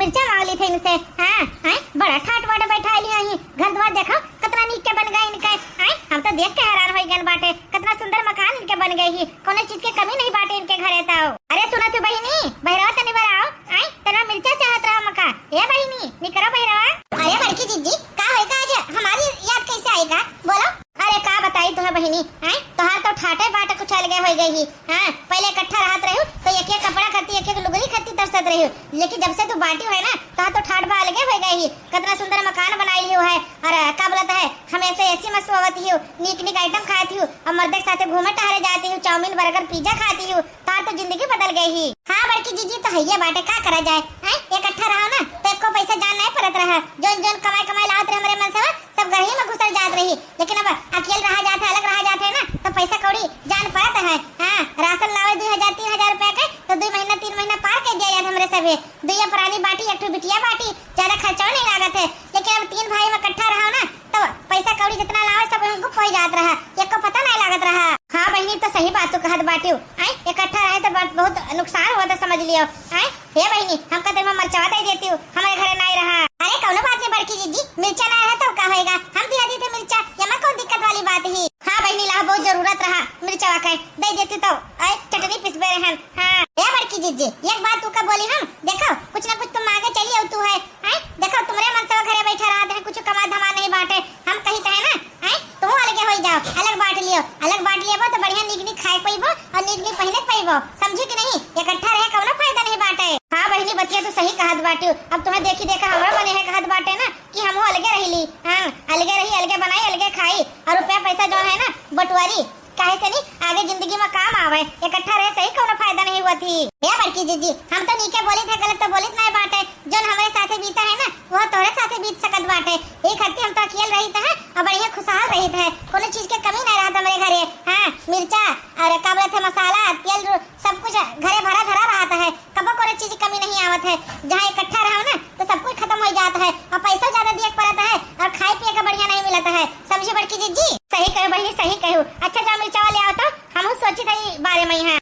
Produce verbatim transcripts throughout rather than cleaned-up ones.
मिर्चा मांग ली थे इनसे। हाँ, हैं? बड़ा ठाट बाट बैठा ली हैं। घर द्वार देखो, कितना नीक के बन गए इनके। हैं? हम तो देख के हैरान हो गए बाटे, कितना सुंदर मकान इनके बन गए ही। कोनो चीज के कमी नहीं बाटे इनके घरे तो। अरे सुनो तू बहिनी, बहिरवा तनी बार आओ। हैं? तना मिर्चा चाहत रहा मका। ए बहिनी, निकरो बहिरवा। अरे बड़की जिज्जी, का होई का आज? हमारी याद कैसे आई का? बोलो। अरे का बताई तुहे बहिनी, हैं? तोहार तो ठाटे बाट कुछ अलगे हो गई ही। हाँ, पहले इकट्ठा रहत रह्यू तो एक एक कपड़ा खाती, एक एक लुगरी खाती तरसत रह्यू, लेकिन जब से तू बाटी है ना, तोहार तो ठाट बा अलगे हो गई ही। कितना सुंदर मकान बनाई लियो है, और का बोलत है, हमेशा एसी में सोवत हियो, नीक नीक आइटम खात हियो, और मर्दे के साथे घूमे टहरे जाती हियो, चाउमीन, बर्गर, पिज्जा खाती हियो। तोहार तो जिंदगी बदल गई ही। हाँ बड़की जिज्जी, तो हइये बाटे, का करा जाए, हैं? इकट्ठा रहो ना तो एको पैसा जान नहीं पड़त रहा। जोन जोन कमाई कमाई लावत रहे हमरे मनसवा, सब घर ही में घुसल जात रही, लेकिन अब अकेल रहा जात है, अलग रहा जात है ना, तो पैसा कौड़ी जान पड़त है। हाँ, राशन लावे दो हजार तीन हजार रुपया के, तो दो महीना तीन महीना पार कर दिया जात हमरे सभी। दुइया प्राणी बाटी, एक ठो बिटिया बाटी, ज्यादा खर्चा नहीं लागत है, लेकिन अब तीन भाई में इकट्ठा रहो ना, तो पैसा कौड़ी जितना लावे सब उनको पहुंच जात रहा, एको पता नहीं लागत रहा। हाँ बहिनी, तो सही बात तू कहत बाटियो। आय, इकट्ठा रहे तो बात बहुत नुकसान हुआ था, समझ लियो। आय, हे बहिनी, हमका तो मैं मरचवा दे देती हूँ, हमारे घरे नहीं रहा। अरे कौनो बात नहीं बड़की जिज्जी, मिर्चा नहीं रहा तो का होएगा, हम दिया दी थे मिर्चा, ये में कौन दिक्कत वाली बात ही। हाँ बहिनी, लाओ, बहुत जरूरत रहा मिर्चवा के, दे देती तो। आय, चटनी पिसबे रहन। हाँ, ए बड़की जिज्जी, एक बात तू का बोली हम, देखो कुछ ना कुछ तुम मांगे चली आओ तू है। आय, देखो तुमरे मनसवा घरे बैठा रहा है, कुछ कमा धमा नहीं बाटे, हम कही कहे ना, हैं? तुहू अलगे होई जाओ, अलग बांट लियो, अलग बांट लियो तो बढ़िया नीक नीक खाए पइबो और नीक नीक पहिने पइबो, समझी कि नहीं? इकट्ठा रहे कौनो फायदा नहीं बाटे। हाँ बहिनी, बतिया तो सही कहत बाटियो। अब तुम्हें देखी देखा हमरो मने है कहत बाटे ना कि हमहू अलगे रहिली। हाँ, अलगे रही, अलगे बनाई, अलगे खाई और रुपया पैसा जो है ना बंटवारी, काहे से नहीं आगे जिंदगी में काम आवे। इकट्ठा रहे सही कौनो फायदा नहीं हुआ थी। ए बड़की जिज्जी, हम तो नीके बोलित है, गलत तो बोलित नहीं बाटे। जोन हमरे साथे बीता है ना, वह तोहरे साथे बीत सकत बाटे। एक हत्ती हम तो अकेल रहित है और बढ़िया खुशहाल रहित है, कोनो चीज के कमी नहीं रहत हमरे घरे। हाँ, मिर्चा और का बोलत है, मसाला, तेल, रू-, सब कुछ घरे भरा धरा रहत है, कबो कोनो चीज की कमी नहीं आवत है। जहाँ इकट्ठा रहो ना तो सब कुछ खत्म हो जात है और पैसा ज्यादा दिए के पड़त है और खाए पिए का बढ़िया नहीं मिलत है। समझी बड़की जिज्जी? सही कहो बहिनी, सही कहो। अच्छा जाओ मिर्चा ले आओ तो, हम सोची थी बारे में यहाँ।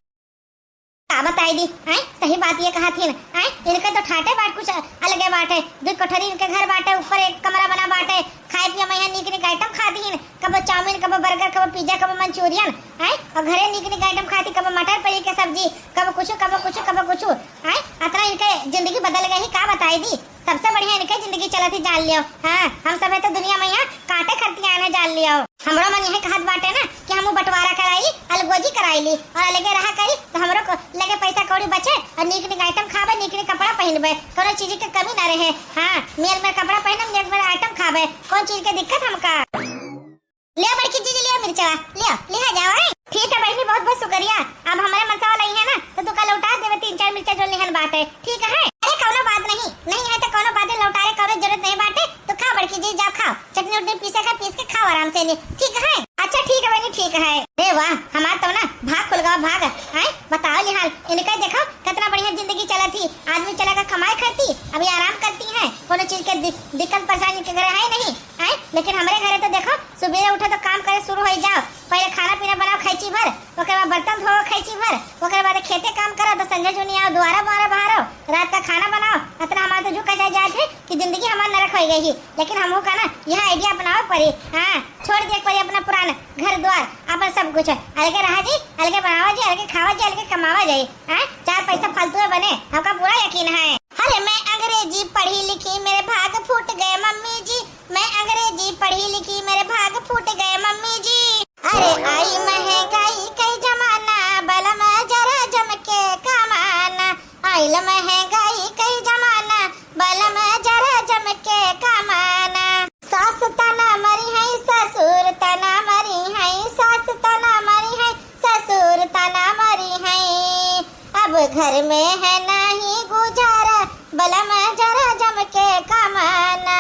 का बताई दी, आय? सही बात ये कहा थी ना, आय? इनके तो ठाटे बाट कुछ अलगे बाटे। दो कोठरी इनके घर बाटे, ऊपर एक कमरा बना बाटे। खाए पिए में यहाँ नीक नीक आइटम खाती हैं, कबो चाउमीन, कबो बर्गर, कबो पिज्जा, कबो मंचूरियन, आय? और घरे नीक नीक आइटम खाती, कबो मटर पनीर के सब्जी, कबो कुछ, कबो कुछ, कबो कुछ, आय? अतना इनके जिंदगी बदल गई, का बताई दी। सबसे बढ़िया इनके जिंदगी चलत ही जान लियो। हाँ, हम सब है तो दुनिया में यहाँ काटे खरती आए हैं जान लियो। हमरो मन यही कहत बाटे ना कि हमहू बंटवारा कराई, अलगोजी कराई ली और अलगे रहा करी, तो हमरो को लगे पैसा कौड़ी बचे और नीक नीक आइटम खाबे, नीक नीक कपड़ा पहिनबे, कोनो चीज के कमी ना रहे। हाँ, मेर मेर कपड़ा पहिनब, मेर मेर आइटम खाबे, कौन चीज के दिक्कत हमका। ले बड़की जीजी, लियो मिर्चवा, लियो, लिहा जाओ, हैं? ठीक है बहिनी, बहुत बहुत शुक्रिया। अब हमारे मसावा लई है ना, तो तू का लौटा देवे तीन चार मिर्चा जो लिहन बाटे, ठीक है? अरे कौनो बात नहीं, नहीं है तो कौनो बात नहीं, लौटारे कौनो जरूरत नहीं बाटे, तो खाओ बड़की जीजी, जाओ खाओ, चटनी उटनी पीसे का, पीस के खाओ आराम से, नहीं, ठीक है? अच्छा ठीक है बहिनी, ठीक है। अरे वाह, हमार तो ना भाग खुल गवा, भाग, हैं? बताओ लिहाल, इनका देखो कितना बढ़िया जिंदगी चलत ही, आदमी चला का कमाए खाती, अभी आराम करती हैं, कोनो चीज के दि-, दिक्कत परेशानी के घरे है नहीं। आय, लेकिन हमरे घरे तो देखो, सुबेरे उठो तो काम करे शुरू हो जाओ। पहले खाना पीना बनाओ खैची भर, ओकर बाद बर्तन धोओ खैची भर, ओकर बाद खेते काम करो तो संझा जुनी आओ, दुआरा बुआरा बहारो, रात का खाना बनाओ। इतना हमारे तो जू कचा जात है कि जिंदगी हमार नरक हो गई ही। लेकिन हमहू का ना यह आइडिया अपनावे पड़ी। हाँ, छोड़ दिए पड़ी अपना पुराना घर द्वार, अपन सब कुछ। अलगे रहा जी, अलगे बनावा जी, अलगे खावा जी, अलगे कमावा जाए। हाँ, चार पैसा फालतू में बने, हमका पूरा यकीन है। अरे मैं अंग्रेजी पढ़ी लिखी, मेरे भाग फूट गए मम्मी जी। मैं अंग्रेजी पढ़ी लिखी, मेरे भाग फूट गए मम्मी जी। अरे आई महंगाई कई जमाना, बलम जरा जम के कमाना। आइल महंगाई कई जमाना, बलम जरा जम के कमाना। सास तना मरी है, ससुर तना मरी है, सास तना मरी है, ससुर तना मरी है। अब घर में है नाही गुजारा, बलम जरा जम के कमाना।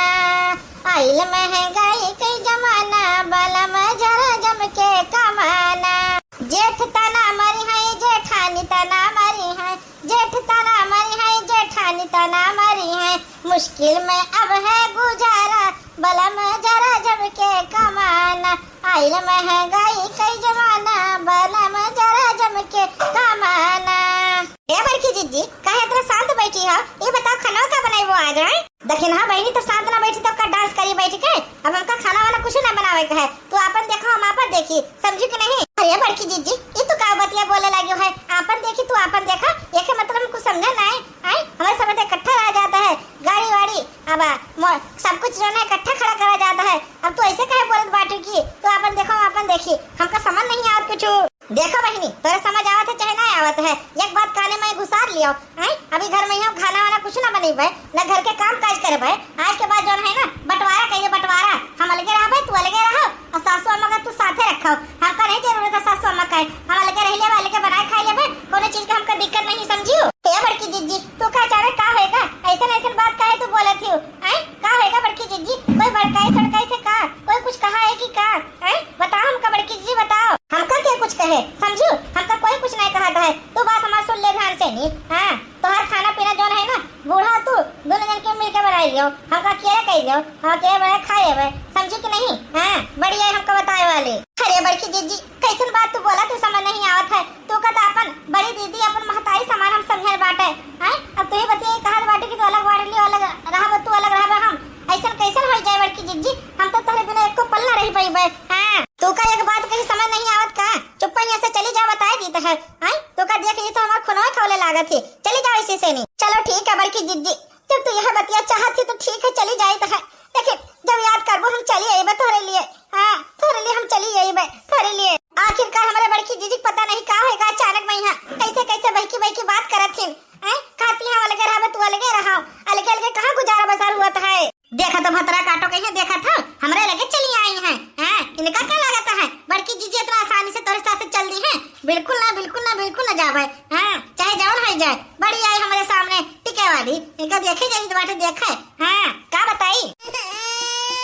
आइल महंगाई के जमाना, बलम जरा जम के कमाना। जेठ तना मरी है, जेठानी तना मरी है, जेठ तना मरी है, जेठानी तना मरी है। मुश्किल में अब है गुजारा, बलम जरा जम के कमाना। आइल महंगाई कई जमाना, बलम जरा जम के कमाना। ए बड़की जिज्जी, काहे इतना शांत बैठी हो? ये बताओ, खाना का बनाई हुआ? आ जाए। देखिन हाँ बहिनी, तो शांत ना बैठी, तो का डांस करी बैठ के? अब हमका खाना वाना कुछ ना बनावे के है, तू आपन देखा, हम आपन देखी, समझी कि नहीं? अरे बड़की जिज्जी, ई तू का बतिया बोले लागी है? आपन देखी, तू आपन देखा, एके मतलब हम कुछ समझे ना है। आए, हमारे समय तो इकट्ठा रहा जाता है, गाड़ी वाड़ी, अब मो-, सब कुछ जो है इकट्ठा खड़ा करा जाता है। अब तू ऐसे काहे बोलत बाटू कि तू आपन देखा, हम आपन देखी? हमका समझ नहीं आवत कुछ। देखो बहिनी, तोरे समझ आवत है चाहे ना आवत है, एक बात काने में घुसार लियो। हैं? अभी घर में हम खाना वाना कुछ ना बनइबे, ना घर के काम काज करबे। आज के बाद जौन है ना, बंटवारा कहिए, बंटवारा। हम अलगे रहबे, तू अलगे रहो, और सासू अम्मा का तू साथे रखो। हमका नहीं जरूरत है सासू अम्मा का, हम अलगे रह लेबे, अलगे बनाए खाए लेबे, कोनो चीज का हमका दिक्कत नहीं, समझियो? हे बड़की जिज्जी, तू का अचानक का होएगा? ऐसन ऐसन बात काहे तू बोलत हियो? हैं? का होएगा बड़की जिज्जी? कोई भड़काई सड़काई से का? कोई कुछ कहा है कि का? हैं? बताओ हमका बड़की जिज्जी, बताओ। हमका के कुछ कहे, समझू? हमका कोई कुछ नहीं कहत है। तू बात हमार सुन ले ध्यान से नी। हाँ, तोहार खाना पीना जौन है ना, बूढ़ा तू दोनों जन के मिलके बनाई लियो। हमका अकेले कह दियो, हम अकेले बना खा लेबे, समझी कि नहीं? हाँ, बड़ी है हमका बताए वाली। अरे बड़की जिज्जी, कैसन बात तू बोला, तू समझ नहीं आवत है। तू का तो अपन बड़ी दीदी, अपन महतारी समान हम समझे बाटे। हैं? अब तू ही बतिया कहत बाटे कि तू अलग बाड़ लियो, अलग रहब, तू अलग रहब, हम ऐसन कैसन हो जाए बड़की जिज्जी? हम तो तोहरे बिना एको पल ना रह पइबे। हाँ, तू का एक बात कही समझ नहीं आवत का? चुप्पा यहाँ से चली जा, बताए दी तो है। हैं? तू का देख ली तो हमार खुनवा खौले लागत ही। चली जाओ इसी से नहीं। चलो ठीक है बड़की जिज्जी, जब तू यह बतिया चाहत ही तो ठीक है, चली जाए तो है, लेकिन जब याद करबो हम चली अइबे तोहरे लिए। हाँ, तोहरे लिए हम चली अइबे, तोहरे लिए। आखिरकार हमारे बड़की जिज्जी के पता नहीं का होएगा अचानक में यहाँ कैसे कैसे बहकी बहकी बात करत हिन। हैं? कहती हैं अलगे रहबे तू अलगे रहो, अलगे अलगे कहाँ गुजारा बसर हुआ है। देखा तो भतरा काटो कहीं देखा था, हमरे लगे चली आई हैं। हैं? इनका का लागत है, बड़की जिज्जी इतना आसानी से तोरे साथ चल दी है? बिल्कुल ना, बिल्कुल ना, बिल्कुल ना जाबे। हाँ, चाहे जवन हो जाए, बड़ी आई हमरे सामने टिके वाली, इनका देखे जाई तो बाटे देखे। हाँ, का बताई?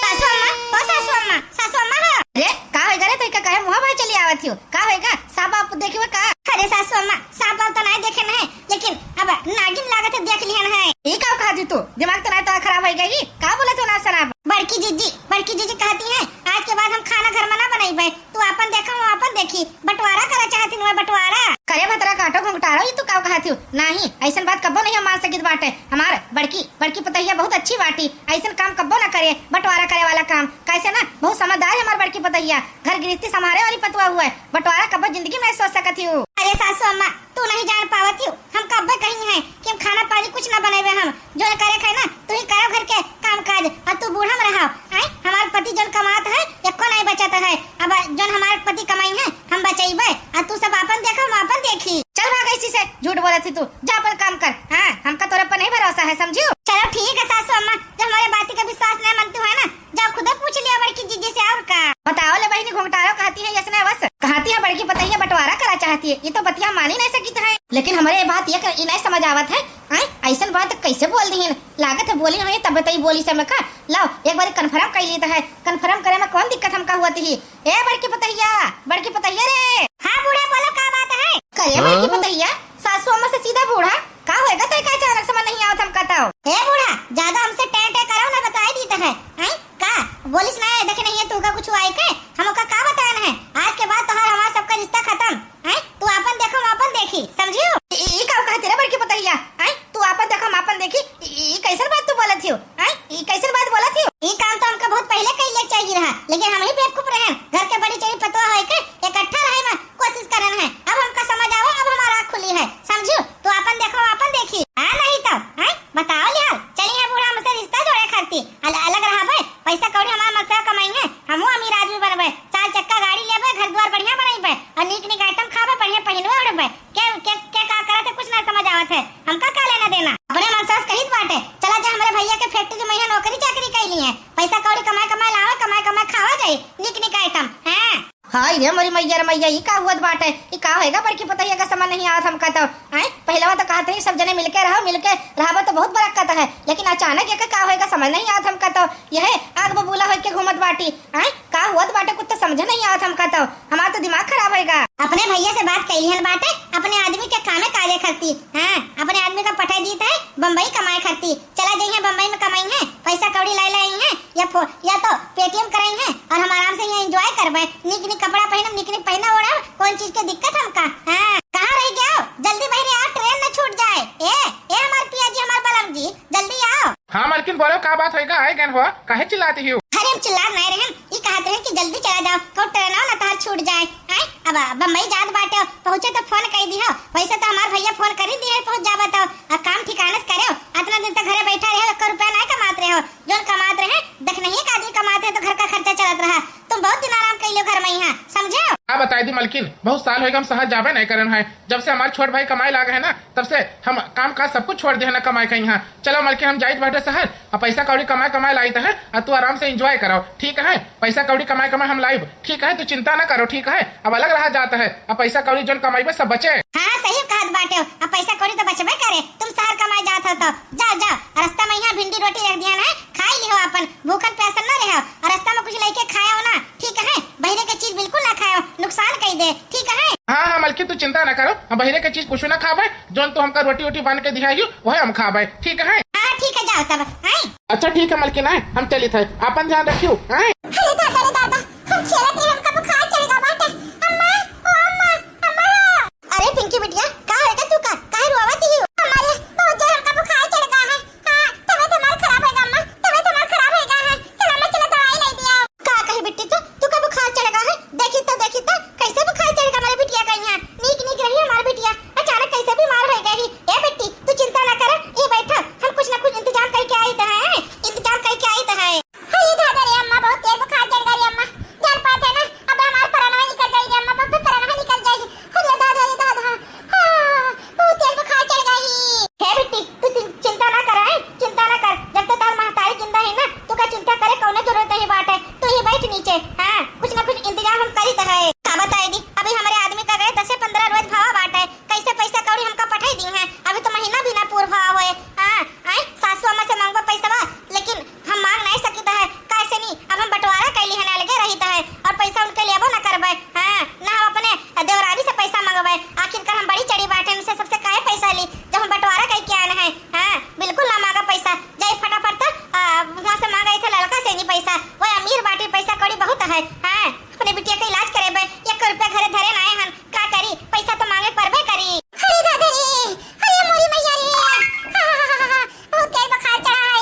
सासू अम्मा, ओ सासू अम्मा, सासू अम्मा हो। अरे, का होइगा रे, तोइका काहे मुँह भाई चली आवत हियो? का होइगा? साफ बाप देखियो का? अरे सासू अम्मा, साफ बाप तो नहीं देखे न है, लेकिन अब नागिन लागत है देख लिहन है। ई का कहती तू? दिमाग तो नहीं तो खराब होइगा ही? का बोलत हो ना सनाब? बड़की जिज्जी, बड़की जिज्जी कहती है, आज के बाद हम खाना घर में ना बनाइबे, तू आपन देखा, हम आपन देखी। बंटवारा करा चाहत हिन, बंटवारा। करे भतरा काटो घुंघटारो, ई तू का कहत हियो? नाही, ऐसन बात कब्बो नहीं हम मान सकित बाटे। हमार बड़की, बड़की पतोहिया बहुत अच्छी बाटी, ऐसन काम कब्बो ना करे, बंटवारा करे वाला काम। कैसे ना, बहुत समझदार है हमार बड़की पतोहिया, घर गृहस्थी संभारे वाली पतोहिया हुए, बंटवारा कब्बो जिंदगी में नहीं सोच सकत हियो। अरे सासू अम्मा, तू नहीं जान पावत हियो, हम कब्बे कही है कि हम खाना पानी कुछ ना बनाइबे हम, जो करे खाए ना, तू ही करो घर के काम काज, और तू बूढ़ा में रहो। आय, हमार पति जौन कमात है, एको नहीं बचत है। अब जौन हमार पति कमाई है, हम बचइबे, और तू सब आपन देखो, हम आपन देखी। चल भाग ऐसी से, झूठ बोलत ही तू, जा अपन काम कर। हाँ, हमका तोरे पर नहीं भरोसा है, समझियो? चलो ठीक है सासू अम्मा, जब हमारे बाती का विश्वास नहीं मनती है ना, जाओ खुदे पूछ लिया बड़की जिज्जी से, और का। बताओ ले बहिनी, घुंघटारो कहती है, यस नहीं बस। कहती है बड़की पतोहिया बंटवारा करा चाहती है, ये तो बतिया मानी नहीं सकित है। लेकिन हमरे ये बात ये क-, ये नहीं समझ आवत है, आय, ऐसन बात कैसे बोल दी है? लागत है बोली नहीं, तब बताई बोली से मैं का। लाओ, एक बार confirm कर ली तो है, confirm करे में कौन दिक्कत हमका हुआ थी? ए बड़की पतोहिया, बड़की पतोहिया रे। हाँ बूढ़ा, बोलो का बात है? करे बड़की हाँ? पतोहिया, सासू अम्मा से सीधा बूढ़ा, का होएगा तो का अचानक समझ नहीं आवत हमका तो। ए बूढ़ा, ज्यादा हमसे टे टे करो ना, बताई दी तो है। हैं? का? बोलिस ना, देखे नहीं है तू का कुछ आए के? हम ओका का बताएन है? आज के बाद तोहार हमार सबका रिश्ता खत्म। हैं? तू आपन देखो, हम आपन देखी, समझियो? ई, ई का कहती रे बड़की पतोहिया? हैं? तू आपन देखो, हम आपन देखी? ई, ई कैसन बात तू बोलत हियो? हैं? ई कैसन बात बोलत हियो? ई काम तो हमका बहुत पहले कइले चाहिए रहा, लेकिन हम ही बेवकूफ रहे। घर के बड़ी चोरी पतोह होए के इकट्ठा रहे में कोशिश करन है। अब हमका समझ आवो, अब हमार आँख खुली है, समझियो? तू आपन देखो, हम आपन देखी। हाँ नहीं तो, हैं? बताओ लिहाल, चली है बूढ़ा हमसे रिश्ता जोड़े खाती। अल-, अलग रहबे, पैसा कौड़ी हमार मत से कमाई है, हमहू अमीर आदमी बनबे, चार चक्का गाड़ी लेबे, घर द्वार बढ़िया बनइबे, और नीक नीक item खाबे, बढ़िया पहिनबे ओढ़बे। के, के, के का करत है, कुछ ना समझ आवत है, हमका का लेना देना। अपने मन से कहित बाटे, चला जा हमरे भैया के factory में यहाँ नौकरी चाकरी कैली है, पैसा कौड़ी कमाए कमाए लावे, कमाए कमाए खावा जाई, नीक नीक item। हाँ। हाय रे मोरी मैया रे मैया, ई का हुअत बाटे? ई का होएगा बड़की पतोहिया का समझ नहीं आवत हमका तो। आय, पहलवा तो कहत रही सब जने मिलके रहो, मिलके रहबो तो बहुत बरकत है, लेकिन अचानक एकर का होएगा समझ नहीं आवत हमका तो। यह आग बबूला होके घूमत बाटी। आय, का हुअत बाटे कुछ तो समझ नहीं आवत हमका तो। हमार तो दिमाग खराब होएगा। अपने भैया से बात कैली हन बाटे, अपने आदमी के कामे काजे खरती। हाँ, अपने आदमी का पठाई दीत है बम्बई कमाए खरती। चला जइहे बम्बई में कमाई है, पैसा कौड़ी लाई लाई है, या फो-, या तो Paytm कराई है और हम आराम से यहाँ enjoy करबे। निक निक कपड़ा पहनब, निक निक पहना ओढ़ब, कौन चीज के दिक्कत हमका? हाँ, कहाँ रह गया हो? जल्दी बहरे आओ, train न छूट जाए। ए, ए हमार पिया जी, हमार बलम जी, जल्दी आओ। का बात होइगा, आए गन हो, काहे चिल्लाती हो? अरे हम चिल्लात नाहीं रहे, हम ई कहत रहे कि जल्दी चला जाओ, कहूँ ट्रेनवा ना तहार छूट जाए। आए, अब बम्बई जात बाटे, पहुँचे तो फोन कइ दिहो। वैसे तो हमार भैया फोन करी दिहे, पहुँच जाबा तो। आ काम ठिकाने से करेव, अतना दिन तक घरे बैठा रहे, एक रुपया नाहीं कमात रहे हो, जौन कमात रहे, देखनहिए का आदमी कमात रहे तो घर का खर्चा चलत रहा। तुम बहुत दिन आराम कइलो घर में यहाँ, समझे? का बताई दी मलकिन, बहुत साल होइगा हम सहर जाबे नाहीं करन है। जब से हमार छोट भाई कमाए लागे है ना, तब से हम काम काज सब कुछ छोड़ दे है ना कमाए का यहाँ। चलो मलकिन, हम जाइत बाटे सहर, अब पैसा कौड़ी कमाए कमाए लाइत है, अब तू आराम से enjoy करो, ठीक है? पैसा कौड़ी कमाए कमाए हम लाइब, ठीक है? तू चिंता ना करो, ठीक है? अब अलग रहा जात है, अब पैसा कौड़ी जौन कमाइबे सब बचे। हाँ, सही कहत बाटे, अब पैसा कौड़ी तो बचबे करे, तुम सहर कमाए जात हो तो। जाओ, जाओ, रस्ता में यहाँ भिंडी रोटी रख दिया ना, खाई लिहो अपन, भूखन प्यासन ना रहो, और रस्ता में कुछ लेके खाया हो ना, ठीक है? बहिरे के चीज बिल्कुल ना खायो, नुकसान कई दे, ठीक है? हाँ, हाँ, मलकिन, तू चिंता ना करो, हम बहिरे के चीज कुछ ना खाबे, जौन तू हमका रोटी वोटी बांध के दिहायू, वही हम खाबे, ठीक है? हाँ, ठीक है, जाओ तब, हैं? अच्छा, ठीक है, मलकिन, आए, हम चलित है, आपन ध्यान रखियो, हैं? अरे दादा रे दादा, हम खेलत रहे, हमका बुखार चढ़ गया बाटे। अम्मा, ओ अम्मा, अम्मा। अरे पिंकी बिटिया, का होइगा तू का? काहे रोवत ही हो? अम्मा रे, बहुत जोर हमका बुखार चढ़ गया है। हाँ, तबीयत हमार खराब होइगा अम्मा, तबीयत हमार खराब होइगा है। चला अम्मा, चला दवाई लाई दिया। का कही बिट्टी तू, तू का बुखार चढ़ गया है? देखी तो, देखी तो, कैसे बुखार चढ़ गया हमारे बिटिया का यहाँ। नीक नीक रही हमार बिटिया, अचानक कैसे बीमार होइ गई। ए बिट्टी, तू चिंता ना कर, ये बैठा, हम कुछ ना कुछ इंतजाम कइके आइत है, इंतजाम कइके आइत है। अरे दादा रे अम्मा, बहुत तेज बुखार चढ़ गया रे अम्मा। जान पाते ना, अब हमार प्राणवा निकल जाई रे अम्मा, अब तो प्राणवा निकल जाई। अरे दादा रे दादा, हाँ, बहुत तेज बुखार चढ़ गई। हे बिट्टी, तू चिं-, चिंता ना कर, हैं? चिंता ना कर, जब तक तार महतारी जिंदा है ना, तू का चिंता करे कौनो जरूरत नहीं बाटे। तू ही बैठ नीचे, हाँ, कुछ ना कुछ इंतजाम हम करित है। का बताई दी, अभी हमरे आदमी का गए दसे पन्द्रह रोज भवा बाटे, कैसे पैसा कौड़ी हमका पठाई दी है, अभी तो महीना भी ना पूर भवा होए। हाँ, आए, सासू अम्मा से मांगबा पैसवा, लेकिन हम मांग नहीं सकित है, काहे से नहीं, अब हम बंटवारा कैली है, अलगे रहित है, और पैसा उनके लेबो ना करबे, हाँ, ना हम अपने देवरानी से पैसा मांगबे, आखिरकार हम बड़ी चढ़ी बाटे, उनसे सबसे काहे पैसा ली, जब हम बंटवारा कइके आए हैं, हाँ, बिल्कुल ना मांगा पैसा, जाई फटाफट तो, आ, वहाँ से मांगा इथे लड़का से नहीं पैसा, वो अमीर बाटी, पैसा कौड़ी बहुत है, हाँ, अपने बिटिया के इलाज करेबे, एक रुपया घरे धरे ना आए हन, का करी, पैसा तो मांगे परबे करी। अरे दादा रे, अरे मोरी मैया रे, बहुत तेज बुखार चढ़ा है।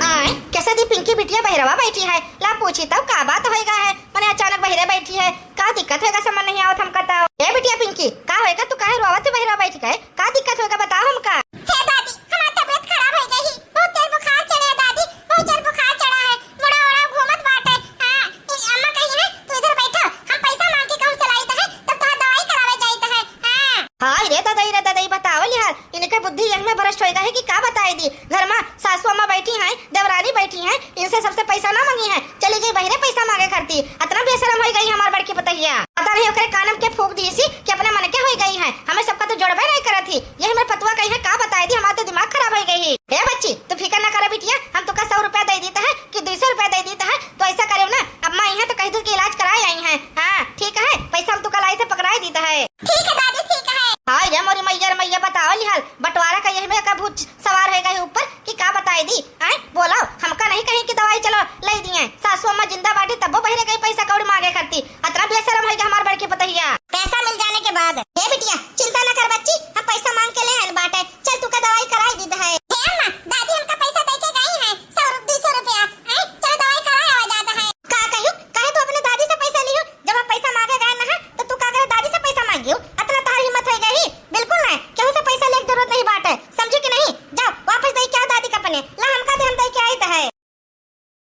आय, कैसे दी पिंकी बिटिया बहिरवा बैठी है? ला पूछी तब का बात होइगा है? मने अचानक बहिरे बैठी है, का दिक्कत होइगा समझ नहीं आवत हमका तब। ए बिटिया पिंकी, का होइगा? तू काहे रोवत है बहिरवा बैठ के? का दिक्कत होइगा बताओ हमका। हे दादी, हमार तबीयत खराब होइ गई, बहुत तेज बुखार चढ़े है दादी, बहुत तेज बुखार चढ़ा है, मुड़ा उड़ा घूमत बाटे। हाँ, ए, अम्मा कही है, तू इधर बैठो, हम पैसा मांग के कहूँ से लाइत है, तब तोहार दवाई करावे जाइत है। हाँ। हाय रे ददई, रे ददई, बताओ लिहाल, इनके बुद्धि यही में भ्रष्ट होइगा है कि का बताई दी। घर में सासू अम्मा बैठी हैं, देवरानी बैठी हैं, इनसे सबसे पैसा ना मांगी हैं, चली गई बहिरे पैसा मांगे करती। अतना बेशरम होइ गई हमार बड़की पतहिया। पता नहीं ओकरे कानम के फूंक दी सी कि अपने मन के होइ गई हैं, हमें सबका तो जोड़बे नहीं करत ही। यही में पतवा कही है, का बताई दी, हमार तो दिमाग खराब होइ गई ही। हे बच्ची, तू फिकर ना करे बिटिया, हम तुका सौ रुपया दे दीत है कि दुई सौ रुपया दे दीत है, तो ऐसा करेव ना, अम्मा आई है तो कही दू कि इलाज कराए आई हैं। हाँ, ठीक है, पैसा हम तुका लाइत है, पकड़ाए दीत है। ठीक है दादी, ठीक है। हाय रे मोरी मैया रे मैया, बताओ लिहाल, बंटवारा का यही में का भूत सवार होइ गई ऊपर कि का बताई दी। आय, बोलाओ, हमका नहीं कही कि दवाई चलो ले दिए, सासू अम्मा जिंदा बाटी तब्बो बहिरे गई पैसा कौड़ी मांगे करती। अतना बेशरम होइगा हमार बड़की पतहिया। पैसा मिल जाने के बाद। हे बिटिया, चिंता न कर बच्ची, हम पैसा मांग के ले आन बाटे। चल, तुका दवाई कराई दीत है। हे अम्मा, दादी हमका पैसा दे के गई है, सौ रु-, दो सौ रुपया। हैं? चलो दवाई कराए आवा जात है। का कहू? काहे तू अपने दादी से पैसा लियो? जब हम पैसा मांगे गए ना, तो तू का करे दादी से पैसा मांगियो? अतना तहार हिम्मत होइ गई? बिल्कुल नहीं, केहू से पैसा लेके जरूरत नहीं बाटे, समझी कि नहीं? जाओ, वापस दे के आओ दादी का अपने। ला हमका दे, हम दे के आइत है।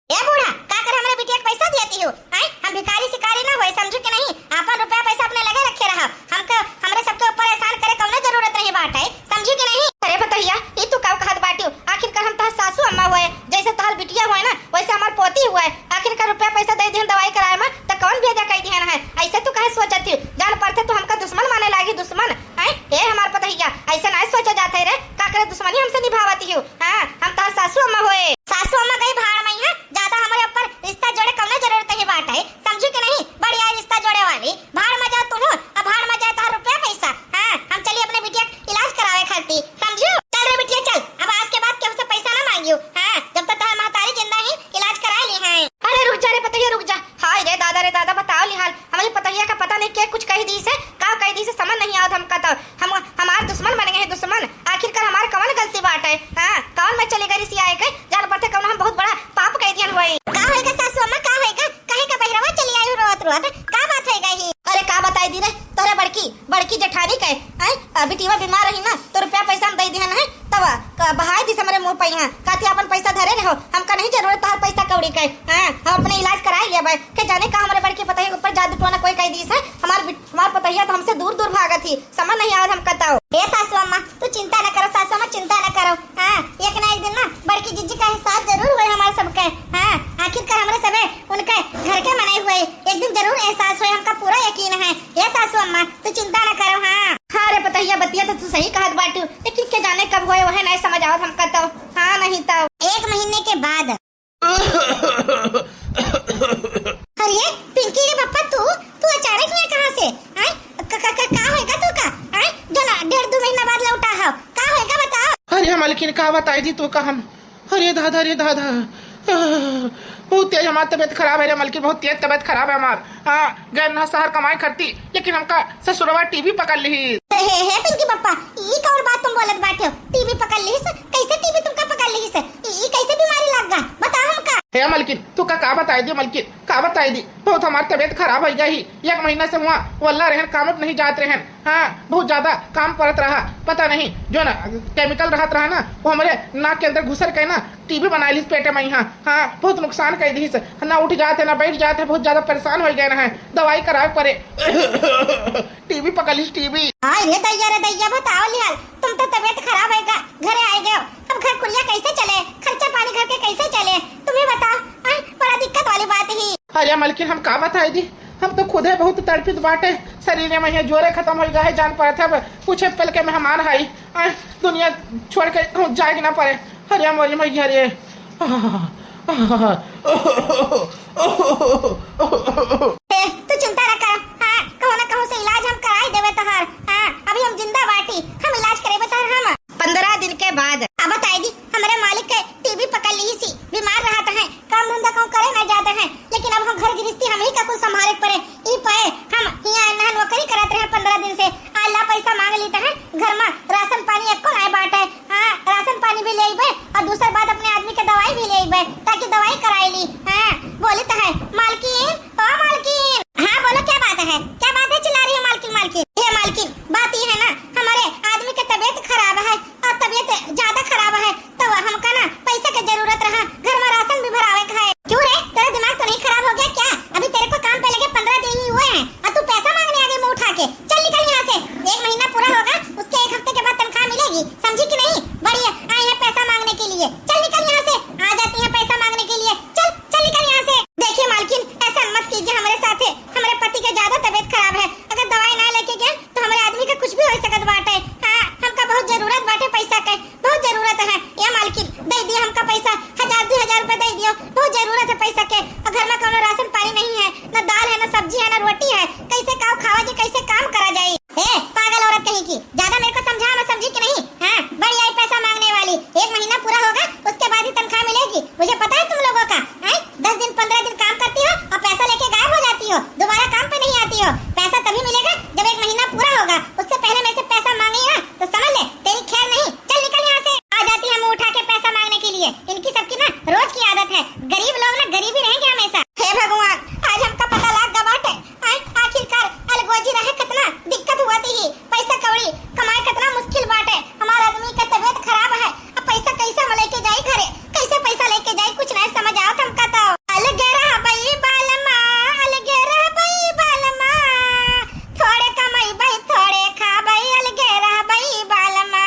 ए बूढ़ा, का करे हमरे बिटिया के पैसा दियती हो? हैं? हम भिखारी शिकारी ना होए, समझू कि नहीं? आपन रुपया पैसा अपने लगे रखे रहा। हमके, हमरे सबके ऊपर एहसान करे कौनो जरूरत नहीं बाटे, समझू कि नहीं? अरे पतहिया, ई तू का कहत बाटियो? आखिरकार हम तोहार सासू अम्मा हुए, जैसे तोहार बिटिया हुए ना, वैसे हमार पोती हुए। आखिरकार रुपया पैसा दे दिहन दवाई कराए में, त कौन भेजा कई दिहन है? ऐसे तू काहे सोचत हियो? जान पड़ते तू हमका दुश्मन माने लागी, दुश्मन। हैं? ए हमार पतहिया, ऐसे ना सोचा जात है रे, का करे दुश्मनी हमसे निभावती हो? हाँ, हम तोहार सासू अम्मा होए। सासू अम्मा गई भाड़ में, यहाँ ज्यादा हमारे ऊपर रिश्ता जोड़े कौनो जरूरत नहीं बाटे, समझू कि नहीं? बड़ी आई रिश्ता जोड़े वाली, भाड़ में जाओ तू, अब भाड़ में जाए तोहार रुपया पैसा। हाँ, हम चली अपने बिटिया के इलाज करावे खातिर, समझू? चल रे बिटिया चल, अब आज के बाद केहू से पैसा ना मांगियो। हाँ, जब तक तोहार महतारी जिंदा ही इलाज करा ली है। अरे रुक जा रे पतहिया, रुक जा। हाय रे दादा रे दादा, बताओ लिहाल, हमारी पतहिया का पता नहीं के कुछ कही दी से, का कही दी से, समझ नहीं आवत हमका तो। हम, हमार दुश्मन बन गए हैं दुश्मन। आखिरकार हमार कवन गलती बाटे? हाँ, कवन में चली गई रिसियाए के? नहीं ना, तो रुपया पैसा हम दे दिहन है, तब क-, बहाई दिस हमरे मुंह पे यहाँ। काथी अपन पैसा धरे रहो, हमका नहीं जरूरत तोहर पैसा कौड़ी के। हाँ, हम अपने इलाज कराए लेबे। के जाने का हमरे बड़की पतोहिया के ऊपर जादू टोना कोई कह दिस है। हमार बि-, हमार पतोहिया तो हमसे दूर दूर भागत ही, समझ नहीं आवत हमका तो। ए सासू अम्मा, तू चिंता न करो सासू अम्मा, चिंता न करो। हाँ, एक ना एक दिन ना बड़की जिज्जी का एहसास जरूर होए हमारे सबके। हाँ, आखिरकार हमरे सबे उनके घर के बनाए हुए, एक दिन जरूर एहसास होए, हमका पूरा यकीन है। ए सासू अम्मा, तू चिंता न करो। हाँ। हाँ रे पतोहिया, बतिया तो तू सही कहत बाटू, लेकिन के जाने कब होए, वह नहीं समझ आवत हमका तो। हाँ, नहीं तो। एक महीने के बाद। अरे पिंकी के पापा, तू तू अचानक यहाँ कहाँ से? आय, क-, क-, क-, का होएगा तू का? आय, जो ना डेढ़ दो महीना बाद लौटा हो, का होएगा बताओ? अरे मलकिन, का बताई दी तू का हम? अरे दादा, अरे दादा, आह, बहुत तेज हमार तबीयत खराब है रे मलकिन, बहुत तेज तबीयत खराब है हमार। हाँ, गए ना शहर कमाई करती, लेकिन हमका ससुरवा टीबी पकड़ ली। हे, हे, पिंकी पापा, ई कौन बात तुम बोलत बाटे हो? टीबी पकड़ लीस? कैसे टीबी तुमका पकड़ लीस? ई, ई कैसे बीमारी लग गा? बताओ हमका। हे मलकिन, तू का, का बताई दी मलकिन, का बताई दी? बहुत हमार तबीयत खराब हो गई। एक महीना से हुआ वल्ला रहन, काम नहीं जात रहन। हाँ, बहुत ज्यादा काम पड़त रहा। पता नहीं जो ना केमिकल रहत रहा ना, वो हमरे नाक के अंदर घुसर के ना टीबी बनाई लीस पेटे में। हाँ, हाँ, बहुत नुकसान कर दी। ना उठ जात है, ना बैठ जात है, बहुत ज्यादा परेशान हो गए ना है। दवाई करावे पड़े। टीबी पकड़ लीस, टीबी। हाय रे दैया, रे दैया, बताओ लिहाल, तुम तो तबीयत खराब है गा, घरे आए गए हो। अब घर कुरिया कैसे चले, खर्चा पानी घर के कैसे चले, तुम ही बताओ। आय, बड़ा दिक्कत वाली बात ही। अरे मलकिन, हम का बताई दी, हम तो खुदे बहुत तड़पित बाटे, शरीर में ये जोरे खत्म हो गया है, जान पड़त है, अब पूछे पल के मेहमान आई, आय, दुनिया छोड़ के हम जाए के ना पड़े। अरे मोरी मैया रे। ए, तू चिंता ना कर, हाँ, कहूँ ना कहूँ से इलाज हम कराई देवे तोहार। हाँ, अभी हम जिंदा बाटी, हम इलाज करेबे तोहार हम। पन्द्रह दिन के बाद। अब बताई दी, हमरे मालिक के टीबी पकड़ ली सी, बीमार रहत है, काम धंधा कहूँ करे ना जात है, लेकिन अब हम घर गृहस्थी हम ही का कुल संभाले पड़े। ई पे हम हियाँ नहन नौकरी करत रहे पन्द्रह दिन से, आला पैसा मांग लीत है, घर में राशन पानी एको नाय बाटे। हाँ, राशन पानी भी ले अइबे और दूसर बात अपने आदमी के दवाई भी ले अइबे, ताकि दवाई कराई ली। हाँ, बोली तो है, "मालकिन, ओ मालकिन।" हाँ, बोलो, क्या बात है? क्या बात है, चिल्ला रही हो मालकिन, मालकिन? हे मालकिन, बात ये है ना, हमारे आदमी के तबीयत खराब है और तबीयत ज्यादा खराब है, तो हमका ना पैसा के जरूरत रहा, घर में राशन भी भरावे के है। क्यों रे, तेरा दिमाग तो नहीं खराब हो गया क्या? अभी तेरे को काम पे लगे पन्द्रह दिन ही हुए हैं और तू पैसा मांगने आ गई मुंह उठा के। चल निकल यहाँ से, एक महीना पूरा होगा, उसके एक हफ्ते के बाद तनख्वाह मिलेगी, समझी कि नहीं? बड़ी आई है पैसा मांगने के लिए, चल निकल यहाँ से। आ जाती है पैसा मांगने के लिए, चल, चल निकल यहाँ से। देखिए मालकिन, ऐसा मत कीजिए हमारे साथ, हमारे पति के ज्यादा तबीयत खराब है, अगर दवाई ना लेके गए तो हमारे आदमी का कुछ भी हो सकत बाटे। हाँ, हमका बहुत जरूरत बाटे पैसा के, बहुत जरूरत है। ए मालकिन, दे दियो हमका पैसा, हजार दो हजार रुपया दे दियो, बहुत जरूरत है पैसा के। और घर में कोनो राशन पानी नहीं है, ना दाल है, ना सब्जी है, ना रोटी है, कैसे काव खावा जाए, कैसे काम करा जाए? ए पागल औरत कहीं की, ज्यादा मेरे को समझा, मैं समझी कि नहीं? हाँ, बड़ी आई पैसा मांगने वाली। एक महीना पूरा होगा, उसके बाद ही तनख्वाह मिलेगी। मुझे पता है तुम लोगों का, हैं? दस दिन पन्द्रह दिन काम करती हो और पैसा लेके गायब हो जाती हो, दोबारा काम पे नहीं आती हो। पैसा तभी मिलेगा जब एक महीना पूरा होगा, उससे पहले मेरे से पैसा मांगी ना तो समझ ले, तेरी खैर नहीं। चल निकल यहाँ से। आ जाती है मुंह उठा के पैसा मांगने के लिए, इनकी सबकी ना रोज की आदत है। गरीब लोग ना गरीब ही रहेंगे हमेशा। हे भगवान, आज हमका पता लाग गा बाटे, आय, आखिरकार अलगोजी रहे कितना दिक्कत हुआ थी, पैसा कौड़ी कमाए कितना मुश्किल बाटे। हमार आदमी का तबीयत खराब है, अब पैसा कैसे हम लेके जाई घरे, कैसे पैसा लेके जाई, कुछ नहीं समझ आवत हमका तो। अलगे रहबई बालमा, अलगे रहबई बालमा, थोड़े कमइबई, थोड़े खाबई, अलगे रहबई बालमा।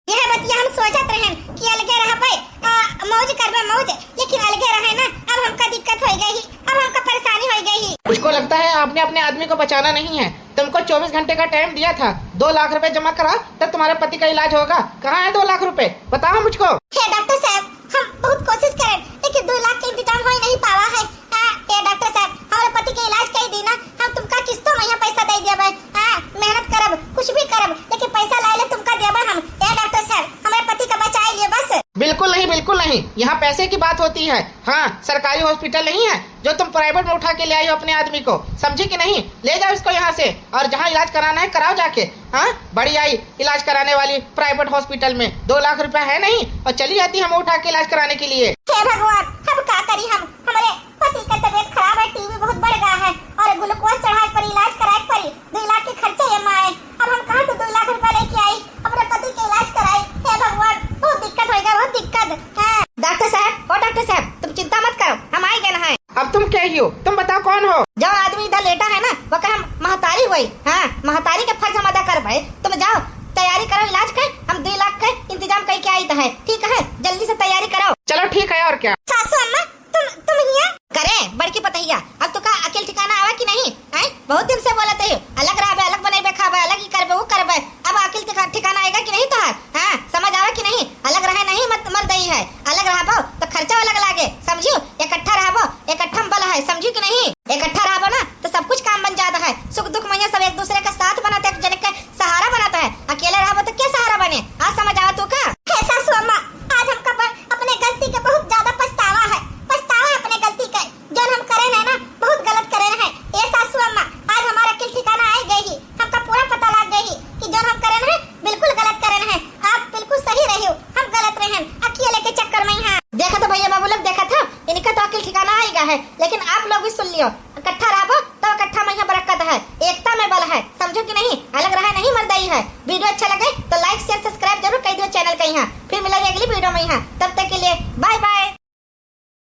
यह बतिया हम सोचत रहन कि अलगे रहबई, आ, मौज करबे मौज, लेकिन अलगे रहे ना, अब हमका दिक्कत हो गई, अब हमका परेशानी हो गई। मुझको लगता है आपने अपने आदमी को बचाना नहीं है। तुमको चौबीस घंटे का टाइम दिया था, दो लाख रुपए जमा करा, तब तुम्हारे पति का इलाज होगा। कहाँ है दो लाख रुपए, बताओ मुझको। हे डॉक्टर साहब, हम बहुत कोशिश करें, लेकिन दो लाख का इंतजाम हो ही नहीं पावा है। हाँ, हे डॉक्टर साहब, हमारे पति के इलाज कर दी ना, हम तुमका किस्तों में यहाँ पैसा दे देबे। हाँ, मेहनत करब, कुछ भी करब, लेकिन पैसा लाए ले तुमका देबे हम। हे डॉक्टर साहब, हमारे पति का बचाए लिए बस। बिल्कुल नहीं, बिल्कुल नहीं, यहाँ पैसे की बात होती है। हाँ, सरकारी हॉस्पिटल नहीं है जो तुम प्राइवेट में उठा के ले आई हो अपने आदमी को, समझी कि नहीं? ले जाओ इसको यहाँ से और जहाँ इलाज कराना है कराओ जाके। हाँ, बड़ी आई इलाज कराने वाली प्राइवेट हॉस्पिटल में, दो लाख रुपया है नहीं और चली जाती हम उठा के इलाज कराने के लिए। हे भगवान, हम का करी, हम, हमारे पति का तबीयत खराब है, टीबी बहुत बढ़ गया है और ग्लूकोज चढ़ाए पड़ी, इलाज कराए पड़ी, दो लाख के खर्चे ये माए। अब हम कहाँ से दो लाख रुपया लेके आई? क्यों? तुम बताओ कौन हो? जौन आदमी इधर लेटा है ना, वो कहे हम महतारी हुई। हाँ, महतारी के फर्ज हम अदा करबे। तुम जाओ, तैयारी करो इलाज के, हम दुई लाख के इंतजाम कई के आइत है, ठीक है? जल्दी से तैयारी करो। चलो ठीक है, और क्या। सासू अम्मा, तुम, तुम हियाँ? करे, बड़की पतहिया, अब तो का अकेल ठिकाना आवा कि नहीं? हैं? बहुत दिन से बोलत है, अलग रहबे, अलग बनैबे, खाबे, अलग ही करबे, वो करबे। अब अकेल ठिका-, ठिकाना आएगा कि नहीं तोहार? हाँ, समझ आवे कि नहीं? अलग रहे नहीं मत मर दई है, अलग रहबो तो खर्चा अलग लागे, समझियो? इकट्ठा रहबो, इकट्ठा में बल है, समझियो कि नहीं? इकट्ठा रहबो ना तो सब कुछ काम बन जाता है, सुख दुख में सब एक दूसरे का साथ बनत है, एक जने के सहारा बनत है। अकेले रहबो तो क्या सहारा बने? आज समझ आवा तू का? हे सासू अम्मा, आज हमका ब-, अपने गलती के बहुत ज्यादा पछतावा है, पछतावा है अपने गलती के। जौन हम करेन है ना, बहुत गलत करेन है। ए सासू अम्मा, आज हमार अकिल ठिकाना आइ गइ ही, हमका पूरा पता लाग गइ ही कि जौन हम करेन है, बिल्कुल गलत करेन है। आप बिल्कुल सही रहियो, हम गलत रहेन, अखिया लेके चक्कर में ही। हाँ, देखा था भैया बाबू लोग, देखा था, इनका तो अकिल ठिकाना आइ गा है, लेकिन आप लोग भी सुन लियो, इकट्ठा रहबो तो इकट्ठा में यहाँ बरकत है, एकता में बल है, समझो कि नहीं? अलग रहे नहीं मर्दई है। वीडियो अच्छा लगे तो like, share, subscribe जरूर कइ दियो channel का यहाँ। फिर मिलेंगे अगली वीडियो में यहाँ, तब तक के लिए bye bye।